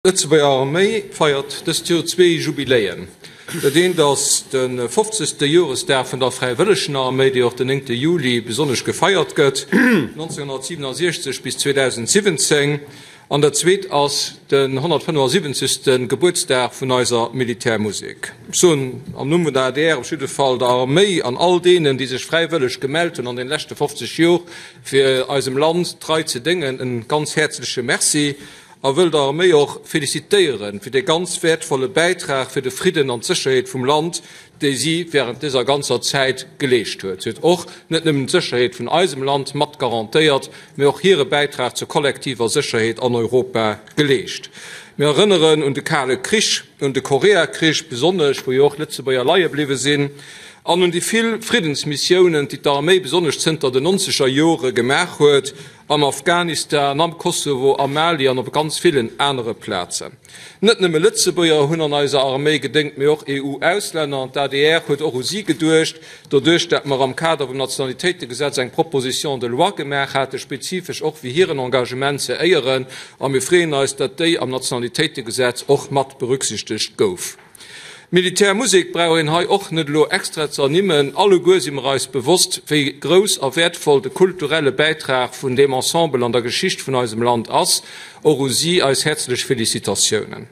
D'Lëtzebuerger Arméi feiert dëst Joer zwee Jubiläen. Dat eent ass de 50. Joresdag vun der Fräiwëllegenarméi, déi och den 9 Juli besonnesch gefeiert gëtt, 1967 bis 2017. An dat zweet ass den 175. Gebuertsdag vun eiser Militärmusek. Ech soen am Numm vun der adr op jidde Fall der Arméi an all deenen, déi sech fräiwëlleg gemellt hunn an den leschte 50 Jor, fir eisem Land trei ze déngen, e ganz häerzleche Merci. A wëll der Arméi och felicitéiere fir dee ganz wäertvolle Bäitrag fir de Fridden an d'Sécherheet vum Land, déi si während dëser ganzer Zäit geleescht huet. Si huet och net nëmmen d'Sécherheet vun eisem Land mat garantéiert, mee och hire Bäitrag zur kollektiver Sécherheet an Europa geleescht. Mir erënneren un de Kale Krich, un de Koreakrich besonnesch, wou jo och Lëtzebuerger leie bliwwe sinn, an un déi vill Friddensmissiounen, déi d'Arméi besonnesch zënter den nonzeger Jore gemaach huet, am Afghanistan, am Kosovo, am Mali an op ganz villen anere Plazen. Net nëmme Lëtzebuerger hunn an eiser Arméi gedéngt, mee och EU-Auslänner. An d'ADR huet och u si geduecht, doduerch dat mer am Kader vum Nationalitéitegesetz eng Proposition de loi gemaach hate spezifesch och fir hiren Engagement ze éieren. A mir freeën eis, dat déi am Nationalitéitegesetz och mat berücksichtegt gouf. D'Militärmusek brauch een hei och net elo extra ze ernimmen. Alleguer si mer eis bewosst, wéi grouss a wäertvoll de kulturelle Bäitrag vun deem Ensemble an der Geschicht vun eisem Land ass. Och u si eis häerzlech Félicitatiounen.